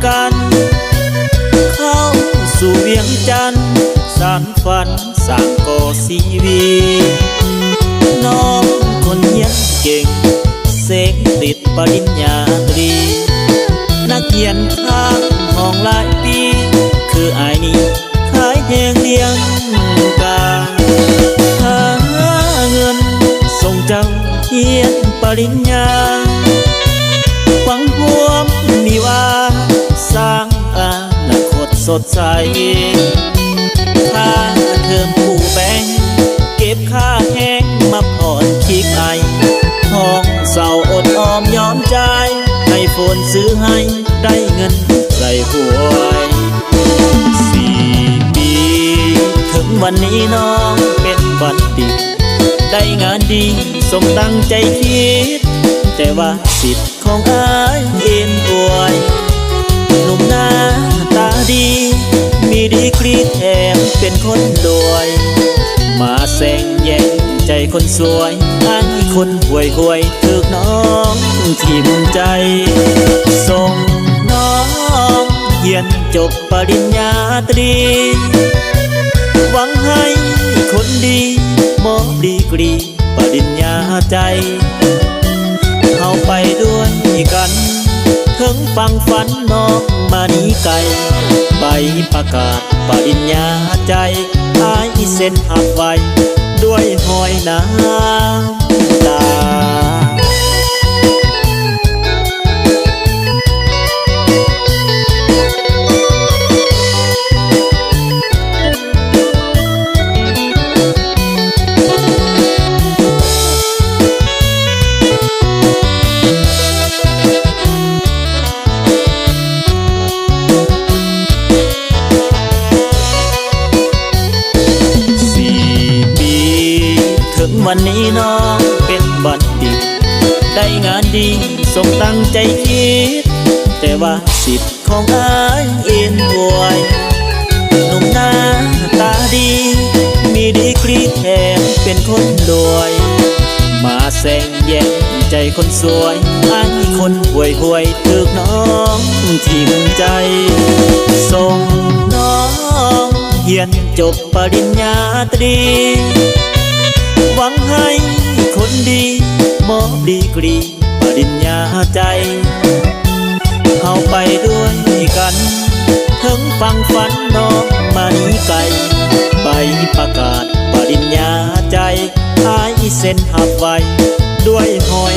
ກັນ ເຂົ້າສູ່ວຽງຈັນ ສານຝັນສ້າງກໍ່ຊີວິດ ນ້ອງຄົນຮຽນເກັ່ງ ເສັງຕິດປະລິນຍາຕຣີ ນັກຮຽນຄ້າງຫ້ອງຫຼາຍປີ ຄືອ້າຍນີ້ຂາຍແຮງລ້ຽງກາຍ ຫາເງິນສົ່ງເຈົ້າຮຽນປະລິນຍາ ຫວັງຮ່ວມວິວາ ສ້າງອະນາຄົດສົດໃສ ຄ່າເທີມຄູແບ່ງ ເກັບຄ່າແຮງມາຜ່ອນຄີກໄອ ຫ້ອງເຊົ່າອົດອອມຍອມຈ່າຍ ໄອໂຟນຊື້ໃຫ້ ໄດ້ເງິນໃສ່ຫວຍ ສີ່ປີ ເຖິງວັນນີ້ນ້ອງເປັນບັນດິດ ໄດ້ງານດີສົມດັ່ງໃຈຄິດ ແຕ່ວ່າສິດ ຂອງອ້າຍເອັນອວຍ ໜຸ່ມໜ້າຕາດີ ມີດີກຣີແຖມເປັນຄົນລວຍ ມາແຊງແຍ່ງໃຈຄົນສວຍ ອ້າຍຄົນຫ່ວຍໆ ຖືກນ້ອງຖິ້ມໃຈ ສົ່ງນ້ອງຮຽນຈົບປະລິນຍາຕຣີ ຫວັງໃຫ້ຄົນດີ ມອບດີກຣີ ປະລິນຍາໃຈ ເຮົາໄປດ້ວຍກັນ ເຖິງຝັ່ງຝັນນ້ອງມະນີໄກ ໃບປະກາດປະລິນຍາໃຈ ອ້າຍເຊັນຮັບໄວ້ ດ້ວຍຮອຍນ້ຳຕາ. ສີ່ປີ ເຖິງວັນນີ້ນ້ອງເປັນບັນດິດ ໄດ້ງານດີສົມດັ່ງໃຈຄິດ ແຕ່ວ່າສິດ ຂອງອ້າຍເອັນອວຍ ໜຸ່ມໜ້າຕາດີ ມີດີກຣີແຖມເປັນຄົນລວຍ ມາແຊງແຍ່ງໃຈຄົນສວຍ ອ້າຍຄົນຫ່ວຍໆ ຖືກນ້ອງຖິ້ມໃຈ ສົ່ງນ້ອງຮຽນຈົບປະລິນຍາຕຣີ ຫວັງໃຫ້ຄົນດີ ມອບດີກຣີ ປະລິນຍາໃຈ ເຮົາໄປດ້ວຍກັນ ເຖິງຝັ່ງຝັນນ້ອງມະນີໄກ ໃບປະກາດປະລິນຍາໃຈ ອ້າຍເຊັນຮັບໄວ້ ດ້ວຍຮອຍ